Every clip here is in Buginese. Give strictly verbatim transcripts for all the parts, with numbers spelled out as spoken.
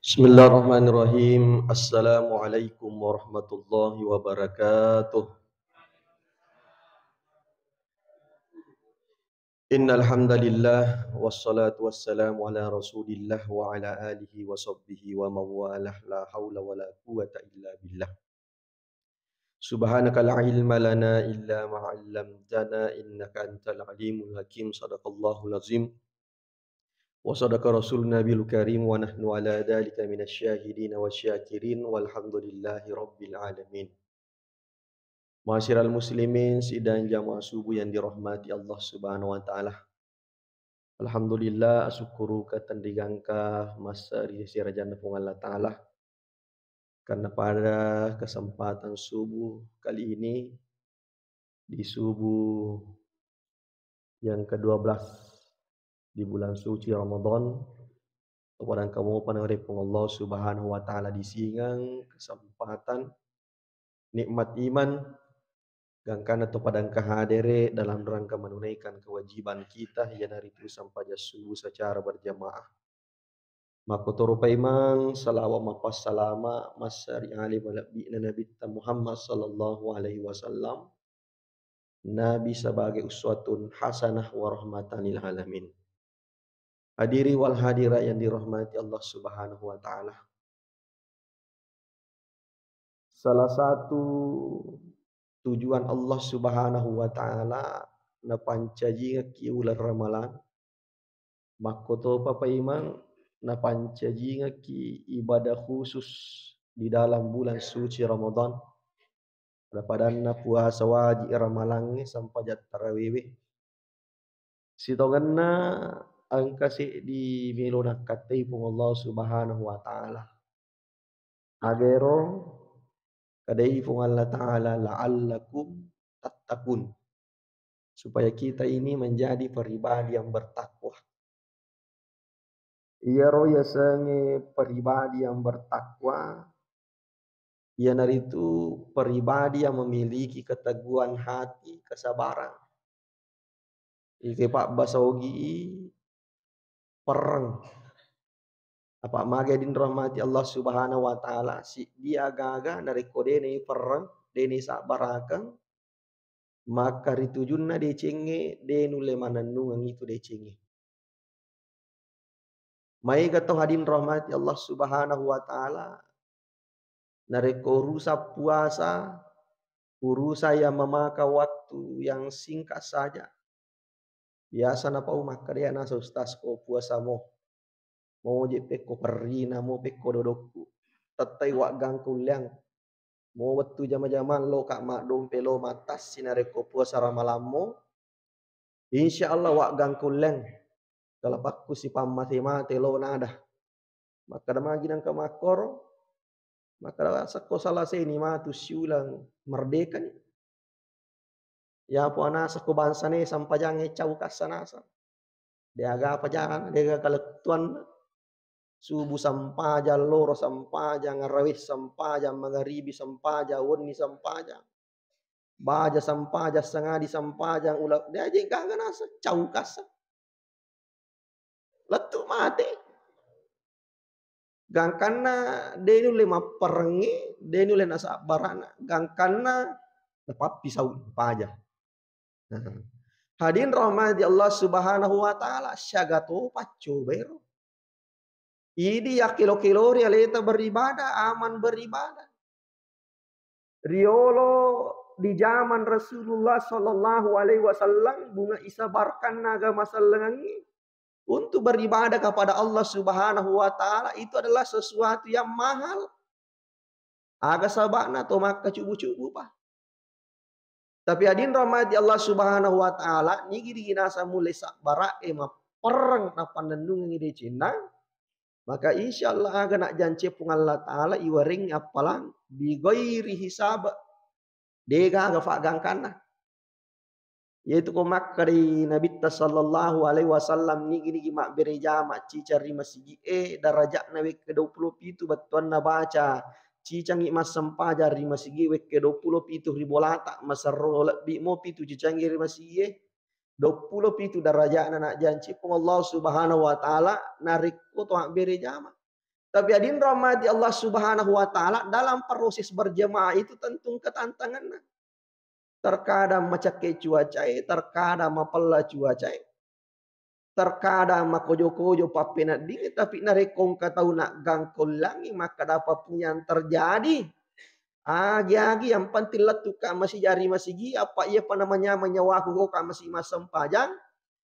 Bismillahirrahmanirrahim. Assalamualaikum warahmatullahi wabarakatuh. Innal hamdalillah, wassalatu wassalamu ala Rasulillah wa ala alihi wa sahbihi wa mawalah. La haula wala quwwata illa billah. Subhanaka la ilma lana illa ma 'allamtana innaka antal alimul hakim. Sadaqallahul azim. Wa sadaqa rasulun nabiyul karim wa nahnu ala dzalika minasy syahidin wasy syakirin walhamdulillahi rabbil alamin. Ma'asyiral muslimin, sidang jamaah subuh yang dirahmati Allah Subhanahu wa taala. Alhamdulillah, asukkuruka tenrigangka massa ri sirajanna Puang Allah Taala. Karena pada kesempatan subuh kali ini, di subuh yang kedua belas di bulan suci Ramadan, kepada engka mopa narekko Allah Subhanahu wa taala disingang kesempatan nikmat iman, gangkanna to pada engka hadere dalam rangka menunaikan kewajiban kita, iyanaritu sempajang subuh secara berjamaah. Makkotoro paimeng, salawa mappassalama massa ri ale malebbi'na Nabitta Muhammad sallallahu alaihi wasallam, Nabi sebagai uswatun hasanah wa rahmatan lil alamin. Hadiri wal hadirat yang dirahmati Allah Subhanahu wa taala. Salah satu tujuan Allah Subhanahu wa taala napancajingekki uleng Ramalang, makkotopa paimeng napancajingekki ibadah khusus di dalam bulan suci Ramadan. Pada-padanna puasa wajib Ramalangnge sempajang tarawewe. Sitongenna engka seddi melo nakkattei Puang Allah Subhanahu wa taala. Agero kadai Puang Allah Taala, "La'allakum tattaqun." Supaya kita ini menjadi pribadi yang bertakwa. Iyaro yasengnge pribadi yang bertakwa, iyanaritu pribadi yang memiliki keteguhan hati, kesabaran. Ike pabbasa ogi i perreng. Apa mage dinrahmati Allah Subhanahu wa taala, siddi aga-aga narekko dena iperreng, dena isabbarakeng, maka ri tujunna decengnge de nulle manennungeng itu decengnge. Maega to hadin rahmati Allah Subhanahu wa taala, narekko urusan puasa, urusan yang memakan waktu yang singkat saja. Biasa napau makkeda naseng ustaz, ko puasa mo, mo je pekko perrina, mo pekko dodokku. Tettai waggang kulleang. Mo wettu jama-jamang lo ka maddompe lo mattassi narekko puasa ramalammo. Insya Allah waggang kulleng. Kalapakku sipammate-mate lo nada. Makkeda magi nangka makkoro. Makkeda sakko salaseni matu siulang merdekani. Yapo anasakko bangsane sampajangnge cau kassa naseng. Deaga apa jarang, deaga kalettuanna. Subuh sampajang, loro sampajang, araweh sampajang, magaribi sampajang, wenni sampajang. Baja sampajang, sangadi sampajang, ula, de aje gaga naseng, cau kassa. Lettu mate. Gangkanna de nulle mapparengngi, de nulle nasabbarana. Gangkanna napappisau paja. Nah. Hadin rahmati Allah Subhanahu wa taala, siaga to paccobairo. Idi yakkelo-kelori aleta beribadah, aman beribadah. Riolo di zaman Rasulullah sallallahu alaihi wasallam, bunga isabarkanna agama sellengengngi untuk beribadah kepada Allah Subhanahu wa taala itu adalah sesuatu yang mahal. Aga saba'na to makkacubu-cubu pa. Tapi hadin rahmati Allah Subhanahu wa taala, nigi-nigi naseng mulle sabbara'e mapperreng napannennungengngi decenna, maka insya Allah aga najjance Puang Allah Taala iwarengngi appalang bighairi hisab. Degaga faggangkanna. Yaitu ko makkedai Nabitta sallallahu alaihi wasallam, nigi-nigi mabbere jama cicang ri masigi'e, daraja'na wekke duappulo pitu bettuanna baca, cicangngi massempajang ri masigi wekke duappulo pitu ri bolata, maserro lebbi mo pitu cicangngi ri masigi'e, duappulo pitu daraja'na najjanci Puang Allah Subhanahu wa taala narekko to mabbere jama. Tapi hadirin rahmati Allah Subhanahu wa Ta'ala, dalam proses berjamaah itu tentu engka tantanganna. Terkadang macakke cuacae, terkadang mapella cuacae, terkadang makojo-kojo pappeneddingnge, tapi narekko engka tau naggangkollangi, makkeda apapun yang terjadi, agi-agi yang penting lettuka masigi, ri masigi, apa iya pa namanya nyawaku ko ka masigi massempajang.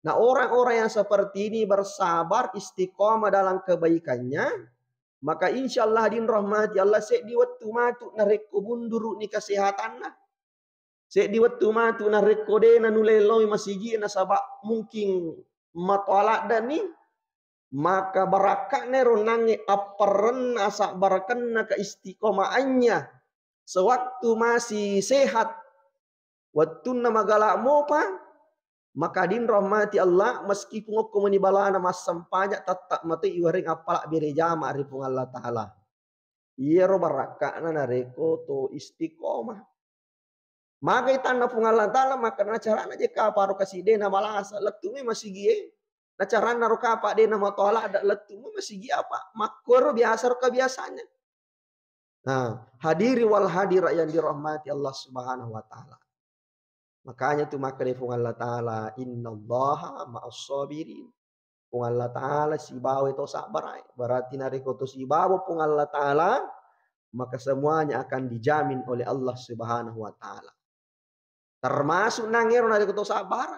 Nah, orang-orang yang seperti ini bersabar, istiqomah dalam kebaikannya, maka insya Allah hadirin rahmati Allah, seddi wettu matu narekko munduru'ni kesehatanna. Seddi wettu matu narekko de nanulle loi masigi nasaba mungkin matoa laddani, maka barakka'na ero nangnge apparrenna, asabbarakkenna, keistiqomaannya sewaktu masih sehat. Wettunna magala mopa, maka hadirin rahmati Allah, meskipun okko mani balana massempajang, tetap matu iwareng appala bere jama ri Puang Allah Ta'ala. Iyaro barakka'na narekko to istiqomah. Maka itanna Puang Allah Ta'ala, maka na carana je kapang ro kasi de namalasa, lettu mi masigie. Na caranna ro kapang de namatoa ladda, lettu mi masigi apa? Makkoro biasa ro kebiasaannya. Nah, hadiri wal hadirat yang dirahmati Allah Subhanahu wa Ta'ala. Makanya tu makkeda Puang Allah Ta'ala, "Innallaha ma'as sabirin." Puang Allah Ta'ala sibawa to sabbarae. Berarti narekko to sibawa Puang Allah Ta'ala, maka semuanya akan dijamin oleh Allah Subhanahu wa Ta'ala. Termasuk nangero narekko to sabbara.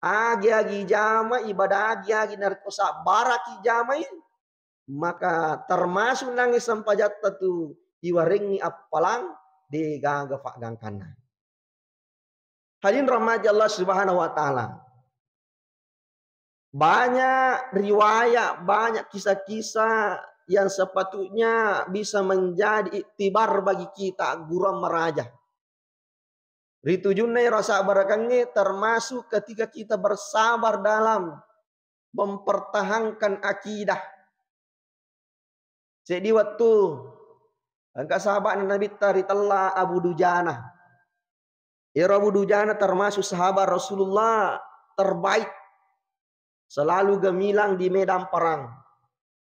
Agi-agi jama ibadah, agi-agi narekko sabbaraki jamai, maka termasuk nangnge sempajatta tu iwarengngi appalang, de gaga faggangkanna. Hadirin rahmati Allah Subhanahu wa Ta'ala. Banyak riwayat, banyak kisah-kisah yang sepatutnya bisa menjadi iktibar bagi kita, gurang maraja. Ritujunna ero sabbarakengnge termasuk ketika kita bersabar dalam mempertahankan akidah. Seddi wettu, engka sahaba'na Nabitta ritella Abu Dujana. Ero Abu Dujana termasuk sahabat Rasulullah terbaik. Selalu gemilang di medan perang.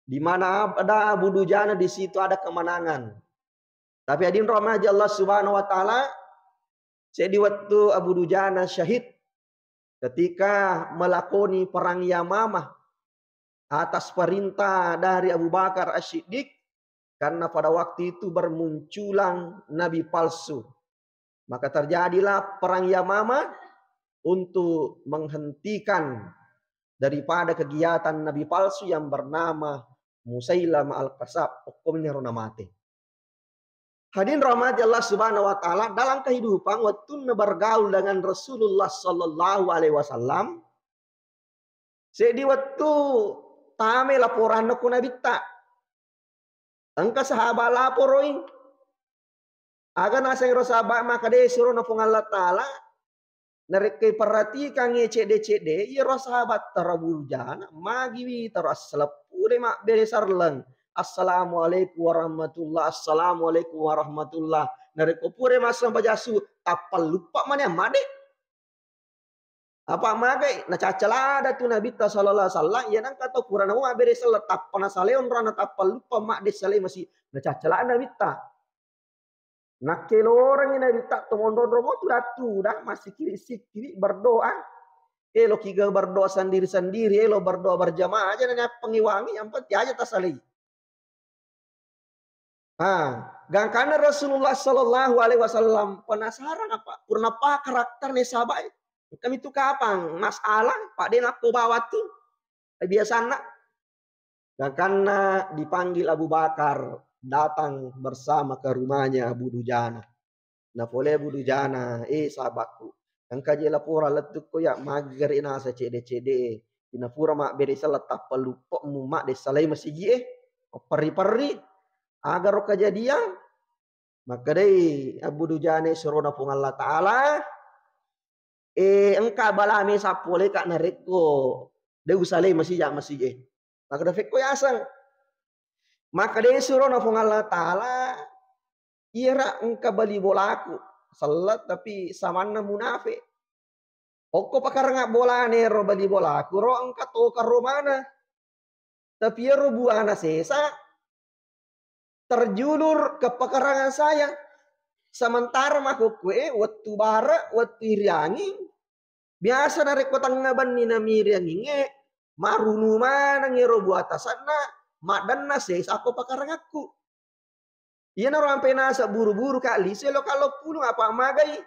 Di mana ada Abu Dujana, di situ ada kemenangan. Tapi hadirin rahmati Allah Subhanahu wa Ta'ala, seddi wettu Abu Dujana syahid ketika melakoni perang Yamamah atas perintah dari Abu Bakar As-Siddiq, karena pada waktu itu bermunculan nabi palsu. Maka terjadilah perang Yamamah untuk menghentikan daripada kegiatan nabi palsu yang bernama Musailamah Al-Kadzab. Okkomi ro namate. Hadirin rahmati Allah Subhanahu wa Ta'ala, dalam kehidupan wettunna bergaul dengan Rasulullah sallallahu alaihi wasallam, seddi wettu tame laporanna ku Nabitta. Engka sahabat laporoi. Aga naseng ro sahabat makkeda surona Puang Allah Ta'ala, narekko iperhatikangngi cedde-cedde, iyaro sahabatta ro Abu Dujana, magi wita ro assala pura mabbere selleng. Assalamualaikum warahmatullah, assalamualaikum warahmatullah. Narekko pura massempajang su, tappalluppa mani madde. Apa magai? Nacaccala ada tu Nabitta sallallahu alaihi wasallam, iya nengka tau pura namo mabbere selleng, tappa nasalai onronna, tappalluppa madde salai masi, nacaccala Nabitta. Nakkelorengngi Nabitta to monro-rongo tu datu, dah massikiri-sikiri berdoa. Elo kiga berdoa sendiri-sendiri, elo berdoa berjamaah aja, nanyappengi wangi, yang penting aja tasalai. Ah, gangkanna Rasulullah sallallahu alaihi wasallam penasaran apa? Purna pa karakternya sahabat. Kami tu kapang masalah, Pak, de nakko bawa tu. Eh, biasanna. Gangkanna dipanggil Abu Bakar datang bersama ke rumahnya Abu Dujana. Napole Abu Dujana, "Eh, sahabatku, engka je laporan lettukko ya, magi gare nasa cede-cede. Inapura mabbere selleng, tappalluppe'mu madde salai masigi e. Perri-perri. Agaro kejadian?" Makkedai Abu Dujana, surona Puang Allah Ta'ala, "Eh, engka bala mesa pole ka narekko de usalai masija masigi e." Makkeda, "Fekko yaseng." Makkeda surona Puang Allah Ta'ala, "Iyara engka bali bolaku, selleng tapi samanna munafe. Okko pakarangnga bolana ero bali bolaku ro engka tokaro mana. Tapi ero buana sesa, terjulur kepakarangan saya. Sementara makkukkue wettu bara, wettu iriangi, biasa narekko tengnga benni namiriangingnge, marunu maneng ero buatasanna, maddenna sesa ko pakarangakku. Iyanaro ampe naseng buru-buru ka lisu elo ka lo pulung apa magai.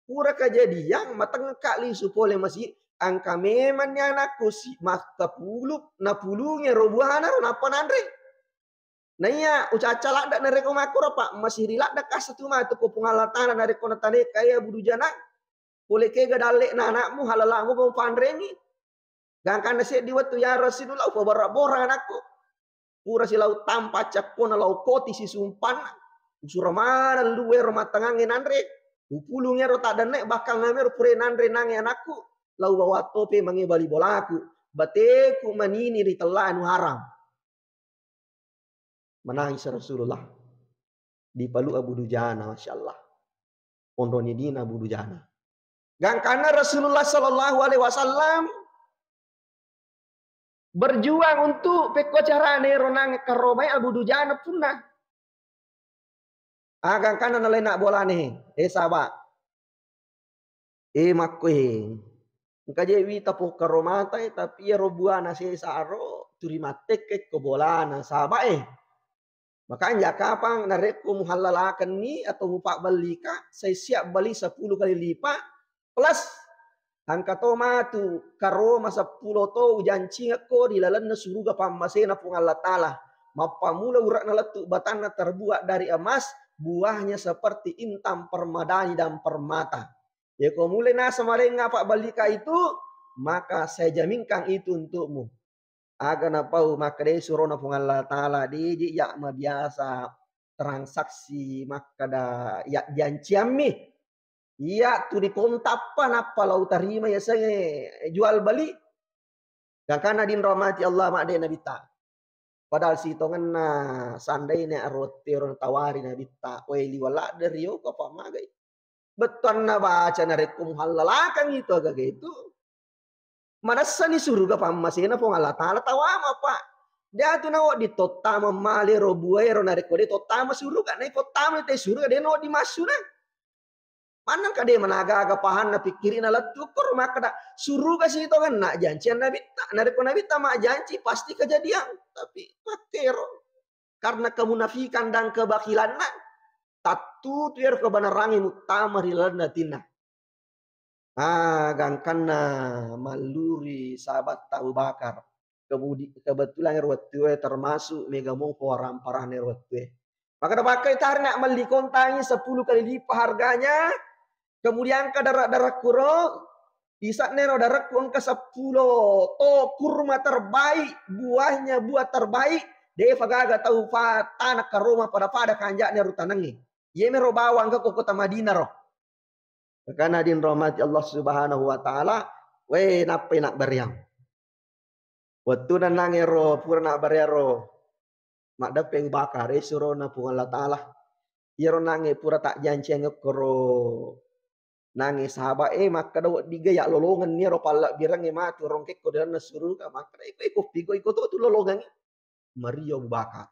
Pura kejadian mateng ka lisu pole masjid, angka memanni anakku si mattapulu napulungi ero buana ro nappa nanre. Naiya ucacca ladde narekko makkuro, Pak, masiri ladde kasa tu matu ko Puang Allah Taala narekko nataneka ya budu jana. Pole kega dalle'na anakmu, halalamu ko panremi. Gangkanna seddi wettu, ya Rasulullah, upaborra-borra anakku. Pura silau tampa cakkona, lau koti sisumpanna. Usura maneng luwe ro mattangangnge nanre. Upulung ero taddanne, bahkan ngamero pura nanre nange anakku. Lau bawa tope mange bali bolaku. Bateku manini ri tella anu haram. Menangis Rasulullah. Dipalu Abu Dujana, Masya Allah. Onroni dina Abu Dujana. Gangkanna Rasulullah sallallahu alaihi wasallam berjuang untuk pekko carane ro nange karomai Abu Dujana punna. Ah, gangkanna nalaina bolane, eh, saba. Eh, makkoe. Engka je wita pokka ro mata, eh, tapi iyaro buana sesa ro turi mattekke ko bolana, saba, eh. Makanja kapang narekko muhallalakenni atau mupabbellika, sai siap bali sepuluh kali lipat plus engka to matu karoma seppulo to ujancingekko ri lalenna suruga pammasena Puang Allah Taala. Mappamula ure'na lettu batanna terbuat dari emas, buahnya seperti intan permadani dan permata. Yako mulai naseng marengnga pabbellika itu, maka saya jaminkan itu untukmu. Aga napau makkedai surona Puang Allah Taala, deje ya mabiasa transaksi makkeda ya janciammi. Iya tu dikontappa nappa lau tarima yasengnge jual beli. Gangkanna dinro mati Allah madde nabitta. Padahal sitongenna sandaina ero tero tawari nabitta, wae liwa ladde rio ko apa magai. Bettuanna baca narekko muhallalakan itu agaga itu. Manessani suruga pammasena Puang Allah Taala tawama, Pak. De'tu nawedding tottama male ro buae ro narekko de tottama suruga, nai tottama te suruga de nawedding massuna. Mannang kade managa-aga pahanna pikkirina lettu koro makkeda suruga sitongenna jancian nabitta. Narekko nabitta majjanci pasti kejadian. Tapi makkero karena kemunafikan dan kebakilanna tattutu ero kebenarangnge muttama ri lalenna atinna. Ah, gangkanna malluri sahabatta Abu Bakar. Kemudi-, kebetulan ero wettue termasuk mega mopo waramparanna ero wettue. Maka napakkai tarina melli kontangi sepuluh kali lipat harganya. Kemudian ka dara-dara kuro, isa'nero darakku engka seppulo to kurma terbaik, buahnya buah terbaik, defa gaga tau fa-, tana karoma pada-pada kanja'na ro tanengnge. Iyemero bawang engka ko kota Madinah ro. Karena dinrahmati Allah Subhanahu wa Ta'ala, we nappai nabbareang. Wettuna nangero pura nabbareang ro, maddeppe Abu Bakar, e surona Puang Allah Ta'ala. Iyaro nange pura tajjanciang okkoro nange sahabat e makkeda, weddigga ya lolongenni ero pallebbirengnge matu rongkekko ri lalenna suruga, makkeda, iko, iko pigo, iko to tu lolongengnge. Mario Abu Bakar.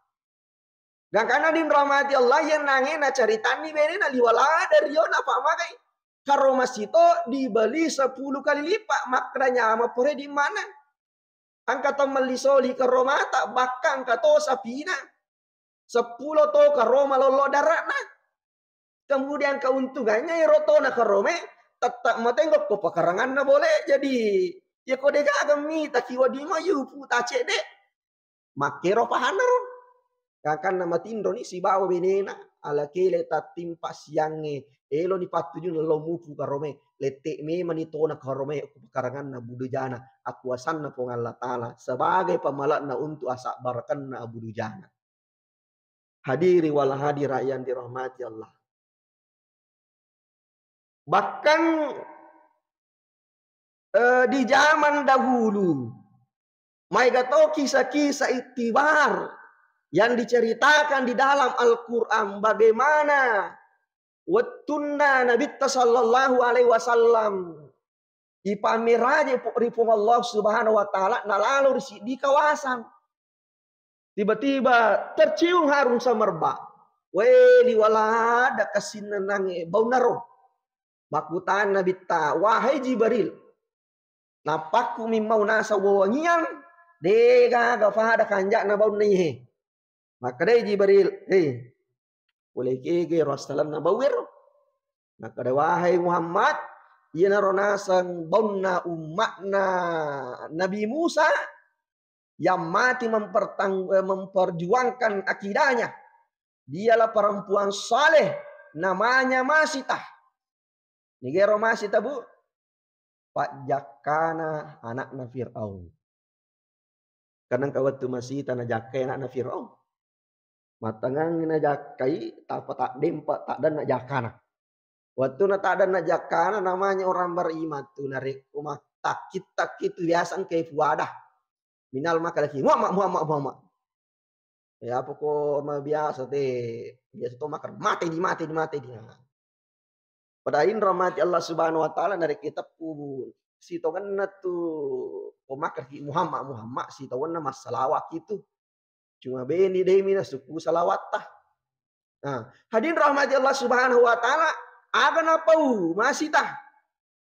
Gangkanna dinrahmati Allah, iya nange nacaritanni benena liwa ladde rio napamagai. Karoma sito dibeli sepuluh kali lipat, makkeda nyama pore di mana. Engka to melli soli karomata, bahkan engka to sapina. Seppulo to karoma lollo darana. Kemudian keuntungannya ero to na karome, tetap matenggo ko pakaranganna bole. Jadi, ya ko degaga mitaki wedding mayupu tacedde. Makkero pahanna ro. Gangkanna matinroni sibawa benena, ala kele tattimpa siangnge, elo ni pattujunna lo mupu karome, lette memani tona karome ku pakaranganna Abu Dujana, akuasanna Puang Allah Ta'ala sebagai pamale'na untuk asabbarakenna Abu Dujana. Hadiri wal hadirat yang dirahmati Allah. Bahkan, eh, di zaman dahulu, maega to kisah-kisah ittibar yang diceritakan di dalam Al-Quran, bagaimana wettunna Nabitta sallallahu alaihi wasallam ipameraje ri Puang Allah Subhanahu wa Ta'ala, nalalo ri siddi kawasan. Tiba-tiba tercium harum semerbak. Wé, liwalada kasinnennangngé baunaro. Makkutana Nabitta, "Wahai Jibril, nappakku mimmau naseng wawangiang, dé gaga fada kanja'na baunna iyé." Makkedai Jibril, "Hé, polé kégé ro assalenna bauéro." Makkeda, "Wahai Muhammad, iyanaro naseng baunna umma'na Nabi Musa yang mati mempertang-, eh, memperjuangkan akidahnya. Dialah perempuan saleh, namanya Masitah." Nigero Masitah, Bu? Pajjakkana ana'na Fir'aun. Kan engka wettu Masitah najakkai ana'na Fir'aun. Mattengngangngi najakkai, tappa taddempa, taddenna jakkana. Wettunna taddenna jakkana, namanya orang beriman tu, narekko mattakki-takki tu biasa engka puada. Minal makalaki, "Muhammad, Muhammad, Muhammad." Ya, apa ko ma biasa te, biasa to makan, "Mate di, mate di, mate di." Nah. Pada inro mati Allah Subhanahu wa Ta'ala, narekko teppu sitongenna tu ko makkaki, "Muhammad, Muhammad," sitongenna massalawaki tu. Cuma beni demi nasukku salawatta. Nah, hadirin rahmati Allah Subhanahu wa Ta'ala, aga napau Masitah?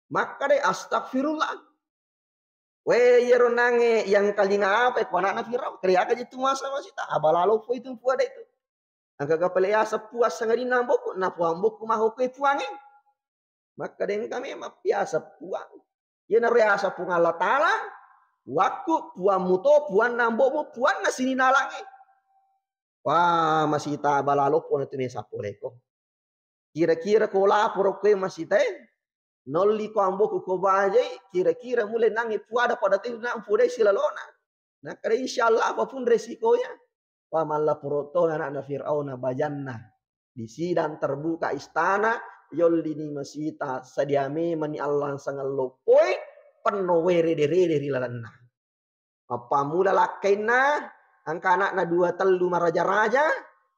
Makkeda, "Astagfirullah." Wé, iyaro nange yang kalinga apa ko ana'na Firaun? Keriaga jitu masa Masitah. Abalalo po itu puada itu. Engka ga pale yaseng puang sangadinna amboku, na puang amboku maho koe puangnge. Makkeda engka memang piaseng puang. Iyanaro yaseng Puang Allah Ta'ala, puakku, puammu to, puanna ambomu, puanna sininna alangnge. Wah, Masitah, abalalo po na tu mesa poleko. Kira-kira ko laporo koe Masitah e, nolli ko amboku ko bajai, kira-kira mule nangnge puada pada tu na mpudai silalona. Nakkeda, "Insyaallah, apapun resikonya." Wah, mallaporo to ana'na Firaun bajanna. Di sidang terbuka istana, yollini Masitah, sadia memani allang sangalloppoi, penno wae rede-rede ri lalenna. Mappammula lakkainna, engka ana'na dua tellu maraja-raja,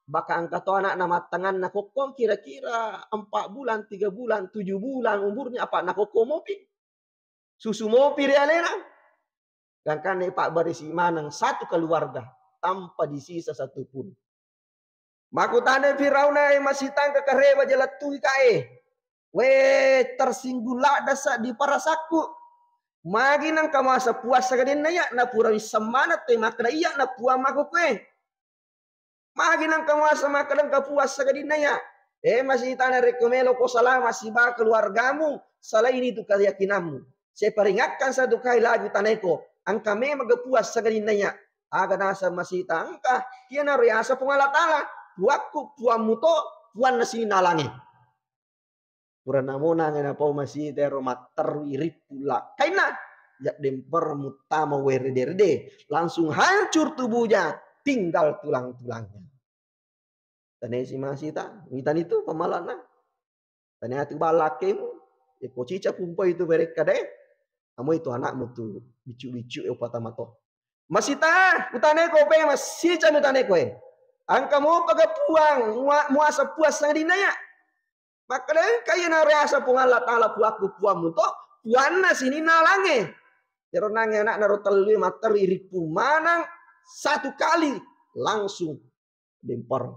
bahkan engka to ana'na mattanganna kokkong kira-kira empat bulan, tiga bulan, tujuh bulan umurnya, apa nakokko mopi. Susu mopi ri alena. Gangkanna ipabbarisi maneng satu keluarga tanpa disisa satupun. Makkutanai Firauna, "E Masitah, engka kareba jalettui kae. We, tersinggung ladda sa di parasakku. Magi nengka masa puasa gadinna iya, na pura wisseng maneng te makkeda iya na puang makkukue. Magi nengka muaseng makkeda engka puang sagadinna iya. E Masitah, narekko meloko salama sibawa keluargamu, salaini tu keyakinanmu. Saya peringatkan satu kali lagi taneko, engka memang ga puang sagadinna iya. Aga naseng Masitah, engka, iyanaro yaseng Puang Allah Ta'ala, puakku, puammu to, puanna sininna alangnge. Pura namonangngi napau Masitah ero matterru irippu lakkainna, yaddemper muttama werede-rede, langsung hancur tubuhnya, tinggal tulang-tulangnya. Tanesi Masitah, mitani tu pammalana. Tania tu ballakkemu, e ko cica kumpai tu merekka de, amo itu anakmu tu biccu-biccu e upatama to. Masitah, utaneko pe masicami utaneko e. Engka mopa ga puang, mua-, muaseng puang sagadinna iya. Makkeda engka iyanaro yaseng Puang Allah Ta'ala puakku puammu to, puanna sininna alangnge. Ero nangnge anakna ro tellue matteru irippu maneng satu kali langsung dempar.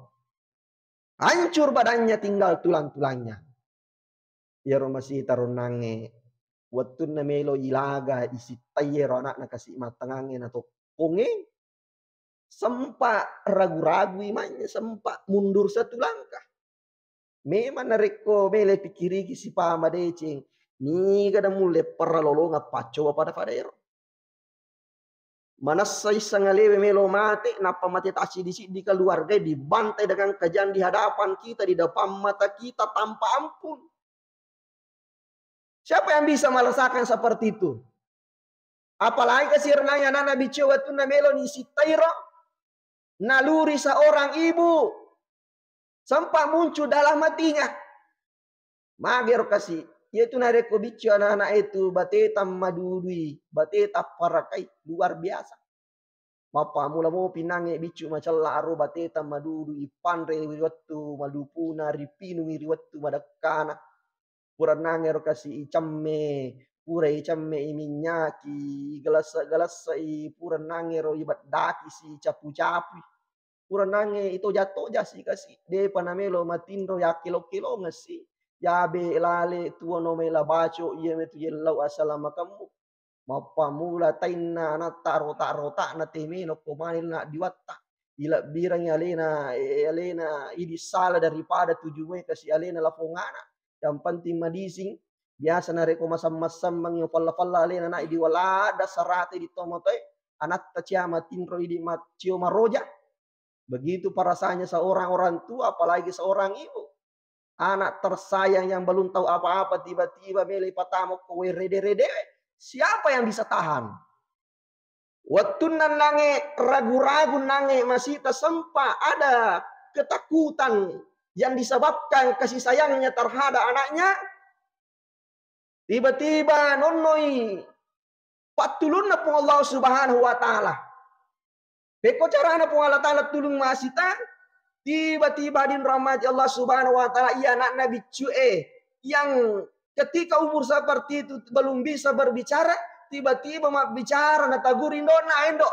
Hancur badannya tinggal tulang-tulangnya. Iyaro Masitah ro nangnge wettunna melo ilaga isittai ero anakna kasi mattengangnge na toppongnge, sempa ragu-ragu imannya, sempa mundur satu langkah. Memang narekko mele pikiriki sipama deceng, niga da mulle paralolongeng paccoba pada-pada ero. Manessa isseng alewe melo mate, nappa mate tassiddi-siddi keluarga dibantai dengan kejam di hadapan kita, di depan mata kita tanpa ampun. Siapa yang bisa merasakan seperti itu? Apalagi kasirenai anakna biccu wettunna melo ni sittairo, naluri seorang ibu, sempat muncul dalam hatinya. Magero kasi, iyatu narekko biccu anak-anak itu bateta madudui, bateta parakai, luar biasa. Mappammula mopi nangnge biccu macella aro bateta madudu, ippanre ri wettu malupuna, ripinungi ri wettu madekkana. Pura nangngero kasi icemme, pura icemme i minyaki, galassa-galassa i, pura nangero ibeddaki si capu-capu. Pura nange itoja-toja si kasi, depa namelo matinro yakkelo-kelongeng si, yabe lale tuwono mela baco iya metu yellau asalamakemmu. Mappamula tainna anatta rota-rota'na te melo ko mani na diwatta. Ilebbirangi alena, eh, alena idi sala daripada tuju moe kasi alena lapongana. Yang penting madising. Biasa narekko masam-masammangi palla-palla alena na idi walada sarate di tomatoe, anatta cia matinro idi ma-, cio maroja. Begitu perasaannya seorang orang tua, apalagi seorang ibu. Anak tersayang yang belum tahu apa-apa, tiba-tiba melo ipatama ko werede-rede, siapa yang bisa tahan? Wettunna nange ragu-ragu, nange masita sempa ada ketakutan yang disebabkan kasih sayangnya terhadap anaknya, tiba-tiba nonnoi pattulunna Puang Allah Subhanahu wa Ta'ala. Pekko carana Puang Allah Ta'ala tulung masita, tiba-tiba dinrahmati Allah Subhanahu wa Ta'ala, iya anakna biccu e yang ketika umur seperti itu belum bisa berbicara, tiba-tiba mabbicara, nataguri indona, "Endo,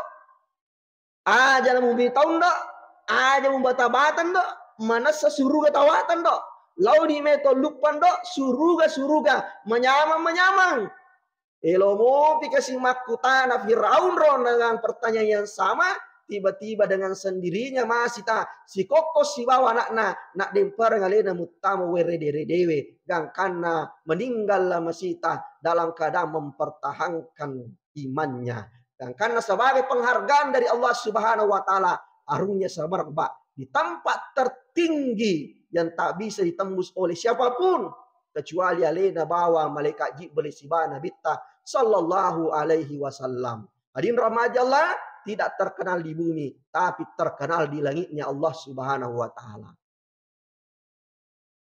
aja na mubitau ndo, aja mubata-bata ndo, manessa suruga tawata ndo, launi meto luppa ndo, suruga-suruga, manyamang-manyamang." Elo mopi kasi makkutana Firaun ro dengan pertanyaan yang sama, tiba-tiba dengan sendirinya masita sikokko sibawa anakna, naddempereng alena muttama werede-redewe, gangkanna meninggal la masita dalam keadaan mempertahankan imannya. Gangkanna sebagai penghargaan dari Allah Subhanahu wa Ta'ala, arungnya semerbak di tempat tertinggi yang tak bisa ditembus oleh siapapun kecuali alena bawa malaikat Jibril sibawa Nabitta sallallahu alaihi wasallam. Hadirin rahmati Allah, tidak terkenal di bumi, tapi terkenal di langitnya Allah Subhanahu wa Ta'ala.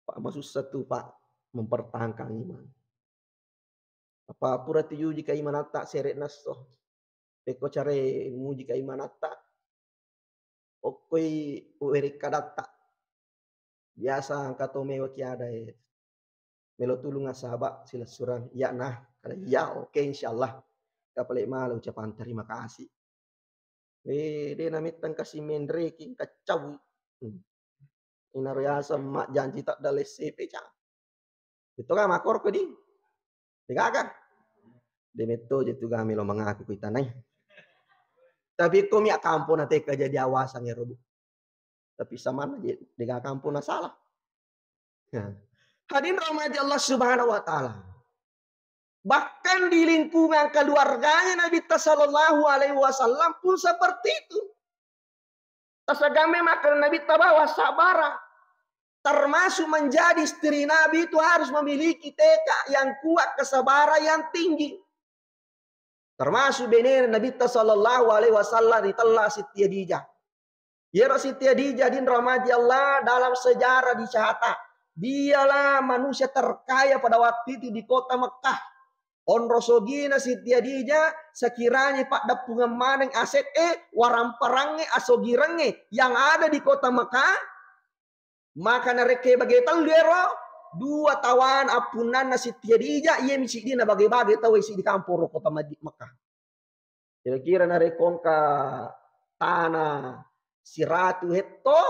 Pak, masussa tu, Pak, mempertahankan iman. Apa pura tu uji ka imanatta sere nasso. Pekko care muji ka imanatta, okkoi werekkadatta. Biasa engka to mewa ki ada, eh, melo tulung asaba silessurang. Iya nah, kada iya, oke, insyaallah. Kapale mala ucapan terima kasih. Eh, de na metteng kasi menreki engka cawi. Hmm. Inaro yaseng majjanji tadda lesse peca. Itu kan makor ko di. Degaga. De metto je tu ga melo mengaku ku itanai. Tapi ko mi kampo na teka jadi awasang ero, Bu. Tapi samanna je dega kampo na salah. Nah. Hadirin rahmati Allah Subhanahu wa Ta'ala. Bahkan di lingkungan keluarganya Nabitta sallallahu alaihi wasallam pun seperti itu. Tasaga memang karena Nabitta bawa sabara. Termasuk menjadi istri Nabi itu harus memiliki tekad yang kuat, kesabaran yang tinggi. Termasuk bene Nabitta sallallahu alaihi wasallam ritella Siti Khadijah. Iyaro Siti Khadijah, hadirin rahmati Allah, dalam sejarah dicatat, dialah manusia terkaya pada waktu itu di kota Mekah. Onro sogina Siti Khadijah, sekiranya paddeppungeng maneng aset e, waramparangnge, asogirengnge yang ada di kota Mekah, maka narekko bage tellu ero, dua tawana appunnanna Siti Khadijah, iyami siddina bage-bage tau isi di kampong ro kota Madi-, Mekah. Kira-kira narekko engka tana siratu hetto,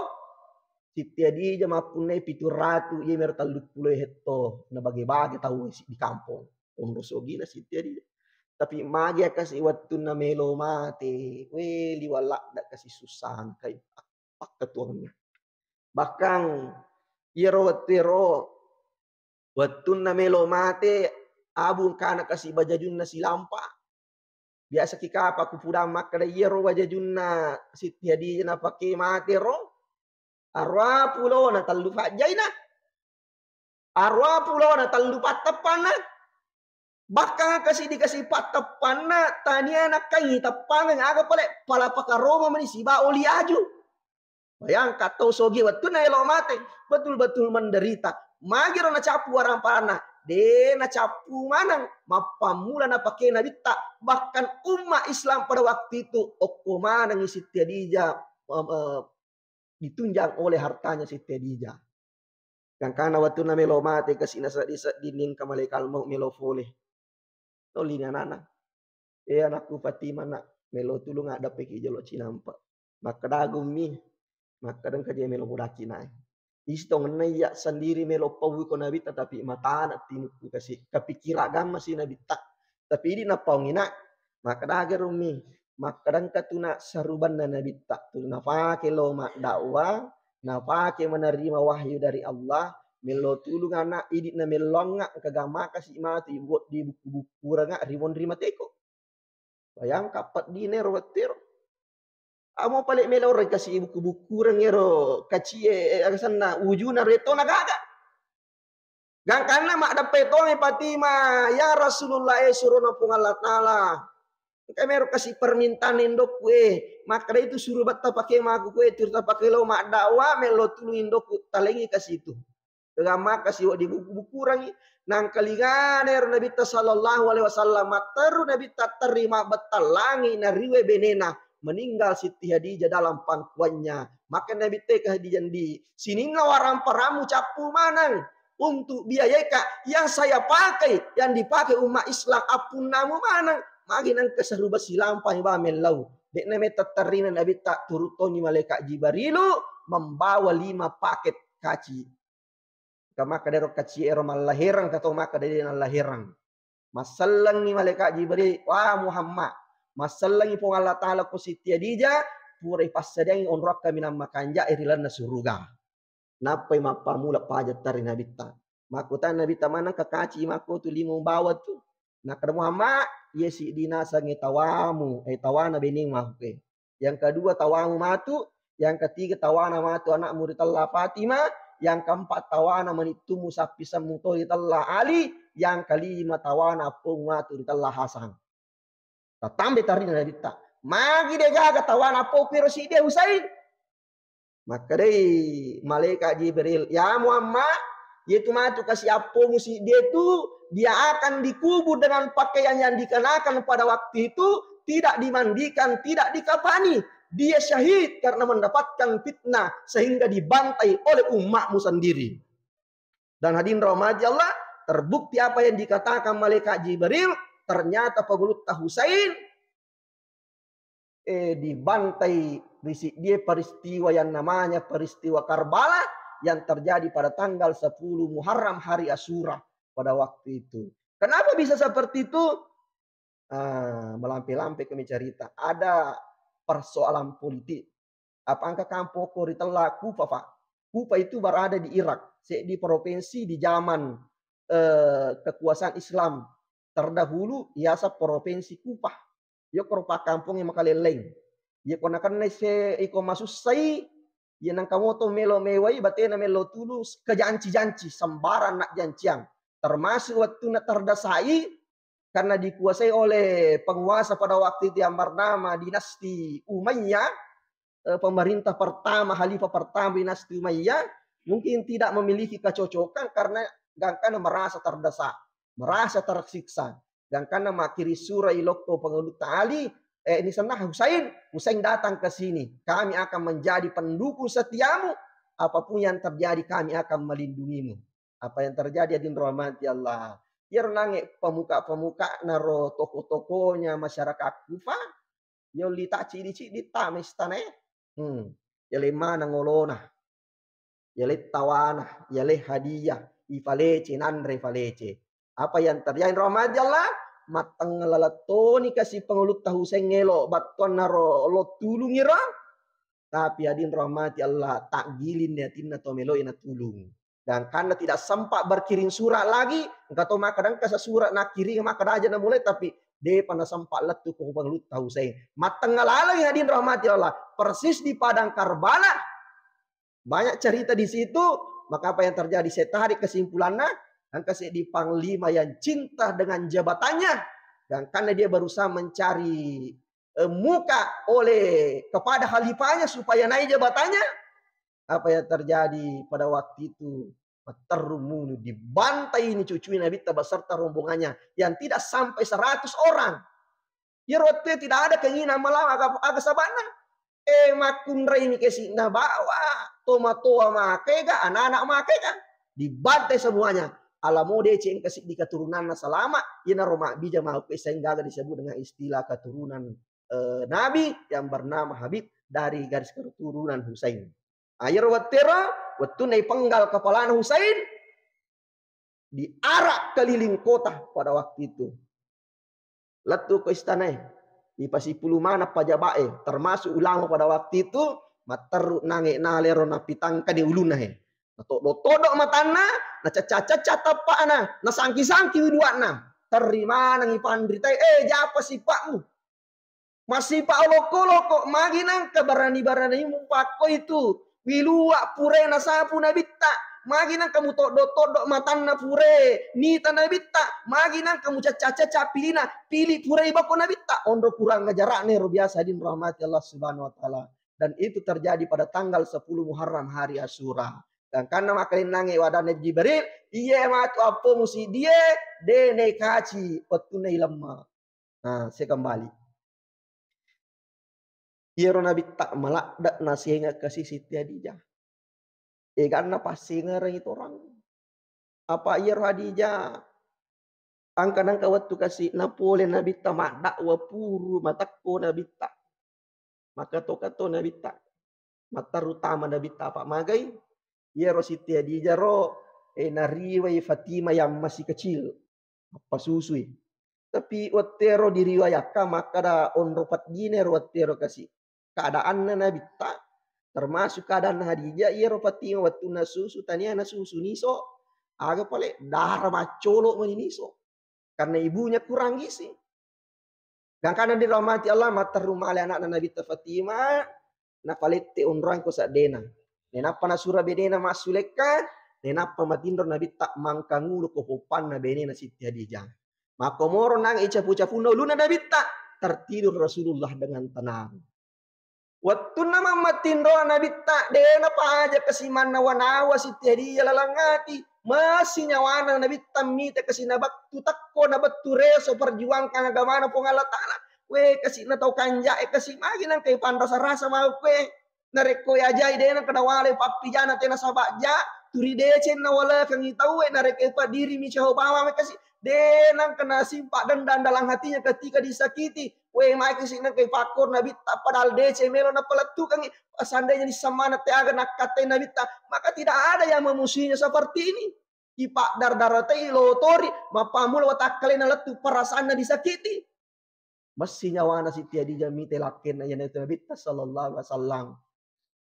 Siti Khadijah mappunnai pitu ratu, iyami ro telluppulo hetto, nabage-bage tau isi di kampong. Onro sogina Siti Khadijah. Tapi magi kasi wettunna melo mate, we liwa ladda kasi susah engkai pakkatuanna. Bahkan iyaro wettu ero, wettunna melo mate, abu engkana kasi bajajunna silampa. Biasa ki kapa ku pudang makkeda iyaro bajajunna Siti Khadijah napake mate ro, aruwa pulona tellu fajjaina. Aruwa pulona tellu patteppanna. Bahkan kasi dikasi patteppanna tania nakkangi teppangeng aga pale pala pakaroma mani siba oli aju. Bayangkan tau sogi wettunna elo mate, betul-betul menderita. Magiro nacappu waramparanna, de nacappu maneng, mappammula napake Nabitta. Bahkan umat Islam pada waktu itu okko manengi Siti Khadijah, em, eh, ditunjang oleh hartanya Siti Khadijah. Gangkana wettunna melo mate kasi naseddi-seddi ni engka malaikat maut melo fole. Nolini anana. "Eh, anakku Fatimah, nak, melo tulung addeppeki jolo cinampe." Makkeda, "Aga, Ummi?" Makkeda, "Engka je melo mudaki nae." Istongenna iya sendiri melo pauwi ko Nabitta, tapi matana timukku kasi, kapikira gamma si Nabitta. Tapi idi napaungi, nak, makkeda, "Aga ro, Ummi?" Makkeda, "Engka tu, nak, sarubanna Nabitta tu napake lo maddakwa, napake menerima wahyu dari Allah, melo tulung anak idi namelloangnga, engka gammaka si matu ibuat di buku-bukurengnga rimonri mateko." Bayangka peddina ero wettu ero. Amo pale melo ro kasi bukku-bukkureng ero kacie, eh, asenna wujuna reto na gaga. Gangkanna maddeppe tongi Fatimah, "Ya Rasulullah, eh, surona Puang Allah Ta'ala. Engka mero kasi permintaan indokku, eh. Makkeda itu suru batta pake maku kue, turta pake lo maddakwa, melo tulung indokku, talengi kasi itu." Pegang maka siwa di buku-bukurangi. Nangkalingana ero Nabitta sallallahu alaihi wasallam, matteru Nabitta terri mabbettang langi nariwe benena, meninggal Siti Khadijah dalam pangkuannya. Maka Nabitta ke Khadijah, "Ndi, sininna waramparammu cappu maneng untuk biayaika yang saya pakai, yang dipakai umat Islam, appunnamu maneng." Magi nengka saruba silampai ba mellau. Dekna metta terrina Nabitta, turutoni malaikat Jibrilu membawa lima paket kaci. Ka makkeda ero kaci ero mallaherang, ka to makkeda de nallaherang. Massellengi malaikat Jibril, "Wa Muhammad, massellengi Puang Allah Ta'ala ko Siti Khadijah, pura ipassadiangi onrong kaminang makanja ri lalenna suruga." Nappai mappammula pajetta ri Nabitta. Makkutana Nabitta, "Maneng ka kaci makko tu lima bawa tu?" Nakkeda Muhammad, "Iye siddi nasengnge tawamu, eh, tawana beneng makko." Yang kedua tawamu matu, yang ketiga tawana matu anakmu ritella Fatimah, yang keempat tawana manittumu sappi semmu to ritella Ali, yang kelima tawana appomu matu ritella Hasan. Tatambe tarina Nabitta. Magi de gaga tawana appoku ero siddi Husain? Makkedai malaikat Jibril, "Ya Muhammad, iyatu matu kasi appomu siddi tu, dia akan dikubur dengan pakaian yang dikenakan pada waktu itu, tidak dimandikan, tidak dikafani. Dia syahid karena mendapatkan fitnah sehingga dibantai oleh umatmu sendiri." Dan hadirin rahmati Allah, terbukti apa yang dikatakan malaikat Jibril, ternyata pengulutta Husain, eh, dibantai ri siddie peristiwa yang namanya peristiwa Karbala yang terjadi pada tanggal sepuluh Muharram, hari Asyura pada waktu itu. Kenapa bisa seperti itu? Ah, melampe-lampe kami cerita. Ada persoalan politik. Apa engka kampoko ritella Kufa, Pak? Kufa itu berada di Irak, seddi provinsi di zaman, eh, kekuasaan Islam terdahulu, yasa provinsi Kufa. Yokoro pakkampongnge makalelleng. Yeko nakenna se iko masussai, ye nangka moto melo mewai, batena melo tulu kejanci-janci, sembarang nak janciang. Termasuk wettunna terdasai, karena dikuasai oleh penguasa pada waktu itu yang bernama dinasti Umayyah, eh, pemerintah pertama, khalifah pertama dinasti Umayyah, mungkin tidak memiliki kecocokan karena gangkana merasa terdesak, merasa tersiksa. Gangkana makkiri surai lokko pengulutta Ali, eh, ini senah Husain, Husain datang ke sini, kami akan menjadi pendukung setiamu, apapun yang terjadi kami akan melindungimu. Apa yang terjadi, hadirin rahmati Allah? Iyaro nange pemuka-pemuka naro tokoh-tokohnya masyarakat Kufa, yolli ta cidi-cidi ta mestana. Hmm. Yale maneng olona. Yale tawana, yale hadiah, ifalece, nanre falece. Apa yang terjadi, rahmati Allah? Mattengnga lalettoni kasi pengulutta Husain elo battuanna ro lo tulungi ro. Tapi hadirin rahmati Allah, takgiling ni atinna to meloi natulung. Gangkanna tidak sempat berkirim surat lagi, engka to makkeda engka sa surat nakkiring makkeda aja namulai, tapi depa nasempat lettu ko pengulutta Husain. Mattengnga laleng hadirin rahmati Allah, persis di padang Karbala. Banyak cerita di situ, maka apa yang terjadi? Saya tarik kesimpulannya, engka seddi panglima yang cinta dengan jabatannya, gangkanna dia berusaha mencari eh, muka oleh kepada khalifahnya supaya naik jabatannya. Apa yang terjadi pada waktu itu? Matteru munu, dibantai ini cucu Nabitta beserta rombongannya yang tidak sampai seratus orang. Ya, waktu itu tidak ada keinginan melawan, aga, aga sabana. Eh, makkunrai ini kesi nabawa, tomatoa makega, anak-anak makega. Dibantai semuanya. Alamo deceng engka siddi keturunanna salama, iyanaro mabbija maupe sehingga disebut dengan istilah keturunan, eh, Nabi yang bernama Habib dari garis keturunan Husain. Ah, iyaro wettero, wettunna ipenggal kepalana Husain, diarak keliling kota pada waktu itu. Lettu ko istanae, ipasipulu maneng pajabae, termasuk ulama pada waktu itu, matteru nange nalero napitangkani ulunna he. Natoddo-toddo matanna, nacacca-cacca tappa'na, nasangki-sangki widuanna. Terri manengi panritae, "Eh, japa sipa'mu? Masipa olokko-olokko, magi nangka barani-baranimu pakko itu? Wilua pure nasapu Nabitta, magi nangka mutoddo-toddo matanna pure nita Nabitta, magi nangka mucacca-cacca pilina, pili pure ibako Nabitta." Onro kurang ajara'na ero biasa, hadirin rahmati Allah Subhanahu wa Ta'ala. Dan itu terjadi pada tanggal sepuluh Muharram, hari Asyura. Gangkanna makkalennangnge wadanna Jibril, "Iye matu appomu sidie, de nekaci wettunna ilemma." Nah, saya kembali. Iyaro Nabitta maladde nasengeng kasi Siti Hadijah. Eganna passengerengi torang. Apa iyaro Hadijah engka nangka wettu kasi napole Nabitta maddakwa puru matekko Nabitta. Maka to-, kato Nabitta. Matteru tama Nabitta apa magai? Iyaro Siti Hadijah ro, eh, nariwai Fatimah yang masih kecil. Mappasusui. Tapi wettero diriwayatkan makkada onro peddina ero wettero kasi. Keadaanna Nabitta, termasuk keadaanna Hadijah, iyaro Fatimah wettunna susu, tania nasusu niso, aga pale, dara maccolo mani niso. Karena ibunya kurang gizi. Gangkanna dirahmati Allah, matteru male anakna Nabitta Fatimah, napalette onroangko seddena. Nainappa nasura benena massulekka, nainappa matinro Nabitta mangkangulu ko poppanna benena Siti Hadijah. Makkomoro nange capu-capunna ulunna Nabitta, tertidur Rasulullah dengan tenang. Wettunna mammatinro Nabitta, de napaja kasi mannawa-nawa Siti Hadijah laleng ati. Masi nyawana Nabitta mita kasi nabettu tekko, nabettu reso perjuangkan agamana Puang Allah Ta'ala. We, kasi na tau kanjae kasi, magi nangka ipanrasa-rasa mau kue. Narekko ajai de nangka nawalai pappijana tena sabajja, turi deceng nawalekengi tauwe, narekko ipadirimi caho bawang kasi, de nangka nasimpa dendam dalam hatinya ketika disakiti. We, mai kasi nangka ipakkoro Nabitta padahal deceng melo napalettukengi. Seandainya disemmana teaga nakkatai Nabitta, maka tidak ada yang memusuhinya seperti ini. Ipaddar-daratai, lotori, mappammula watakkalena lettu perasaanna disakiti. Messi nyawana Siti Hadijah mite lakkenna iyanaritu Nabitta sallallahu alaihi wasallam.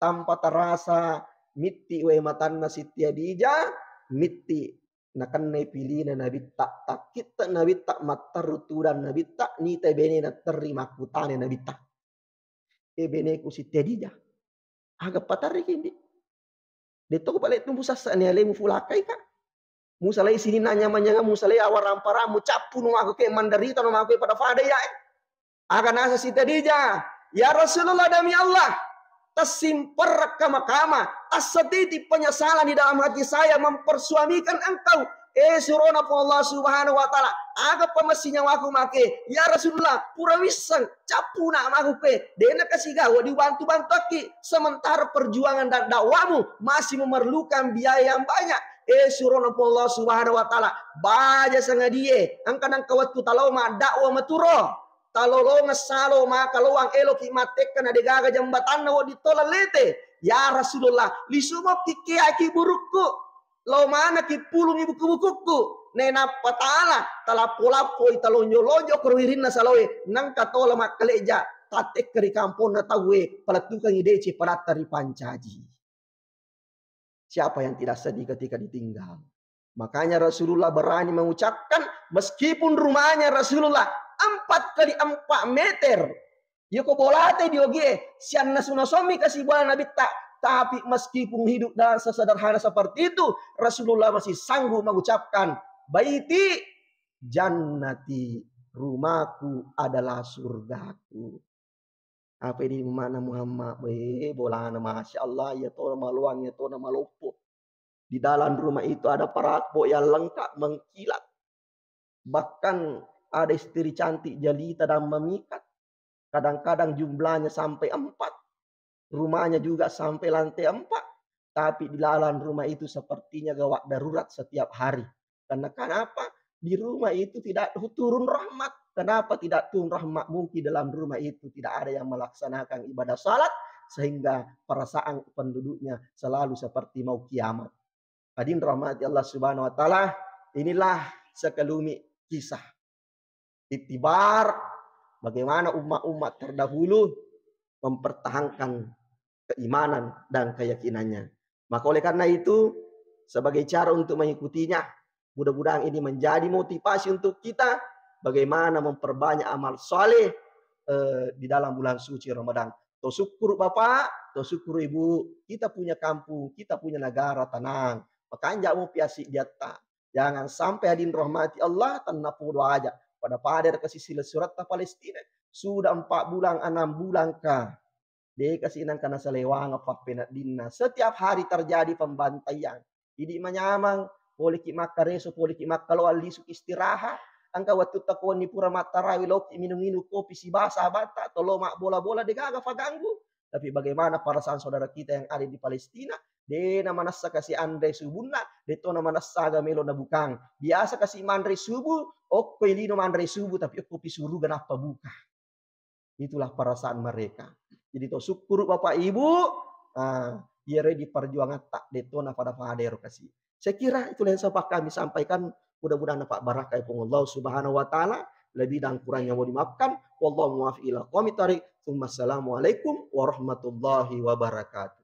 Tanpa terasa mitti wae matanna Siti Hadijah, mitti nakennai pilina Nabitta, takkitte Nabitta, matteru tudang Nabitta, nitai benena terri makkutana Nabitta. E beneku Siti Hadijah, aga patarriki, Ndi? De'to pale tu musassani alemu fulakaika. Musalai sininna nyamang-nyamang, musalai awarang-parang, mucappu no mako ke, manderita no mako ke pada fada ya, eh. Aga nasa Siti Hadijah, "Ya Rasulullah, demi Allah, tassimperra kama-kama, tassatiti penyesalan di dalam hati saya mempersuamikan engkau." Eh, surona Puang Allah Subhanahu wa Ta'ala, aga pamessi nyawaku make? Ya Rasulullah, pura wisseng, cappuna maku ke, dena kasi gawa dibantu-bantuakki, sementara perjuangan dan dakwamu masih memerlukan biaya yang banyak. Eh, surona Puang Allah Subhanahu wa Ta'ala, baja sangadie, engka nangka wettu talao maddakwa maturo. Talolongeng salo makaloang eloki mattekka na degaga jambatanna wedding toleng lete. Ya Rasulullah, lisu mokki kiaki burukku. Lao manaki pulungi buku-bukukku. Nainappa tala, talappo-lappoi, talonjo-lonjo ko wirinna saloe, nangka tola makkaleja, tattekka ri kamponna tauwe, palettukangi dece padatta ripancaji. Siapa yang tidak sedih ketika ditinggal? Makanya Rasulullah berani mengucapkan, meskipun rumahnya Rasulullah empat kali empat meter, yoko bolate diogie, sianna suna sommi kasi bola Nabitta, tapi meskipun hidup dalam sesederhana seperti itu, Rasulullah masih sanggup mengucapkan, "Baiti jannati, rumahku adalah surgaku." Apa ini makna Muhammad? Eh, bolana, Masya Allah, iya tona maloang, iya tona maloppo. Di dalam rumah itu ada perabot yang lengkap, mengkilat. Bahkan ada istri cantik jelita dan memikat. Kadang-kadang jumlahnya sampai empat. Rumahnya juga sampai lantai empat. Tapi di dalam rumah itu sepertinya gawat darurat setiap hari. Karena kenapa? Di rumah itu tidak turun rahmat. Kenapa tidak turun rahmat? Mungkin dalam rumah itu tidak ada yang melaksanakan ibadah salat, sehingga perasaan penduduknya selalu seperti mau kiamat. Hadirin rahmati Allah Subhanahu wa Ta'ala, inilah sekelumit kisah itibar bagaimana umat-umat terdahulu mempertahankan keimanan dan keyakinannya. Maka oleh karena itu, sebagai cara untuk mengikutinya, mudah-mudahan ini menjadi motivasi untuk kita bagaimana memperbanyak amal saleh, eh, di dalam bulan suci Ramadan. To syukur Bapak, to syukur Ibu, kita punya kampung, kita punya negara tenang. Makanja mupi assiddiatta. Jangan sampai, hadirin rahmati Allah, tennapodo aja. Pada-pada kasi silessuretta Palestina. Sudah empat bulan, enam bulan kah. De kasi nengka nasalewangeng pappeneddinna. Setiap hari terjadi pembantaian. Idi manyameng, poleki makkareso, poleki makkaloang, lisuki istirahat. Engka wettutta koni pura mattarawe, loki minung-inung kopi sibasa batta, tolo mabbola-bola, degaga faganggu. Tapi bagaimana perasaan saudara kita yang ada di Palestina? De namanessa kasi anre subunna, de to namanessa aga melo nabukang. Biasa kasi manre subuh, okkoi lino manre subuh, tapi okkopi suruga nappa buka. Itulah perasaan mereka. Jadi to syukur Bapak Ibu, ah, iyaro diperjuangatta, de to napada-pada ero kasi. Saya kira itulah yang sempat kami sampaikan. Mudah-mudahan dapat barakah Puang Allah Subhanahu wa Ta'ala. Lebih dan kurangnya mau dimaafkan. Wallahu muwaffiq ila aqwamit thariq. Tsumma assalamualaikum warahmatullahi wabarakatuh.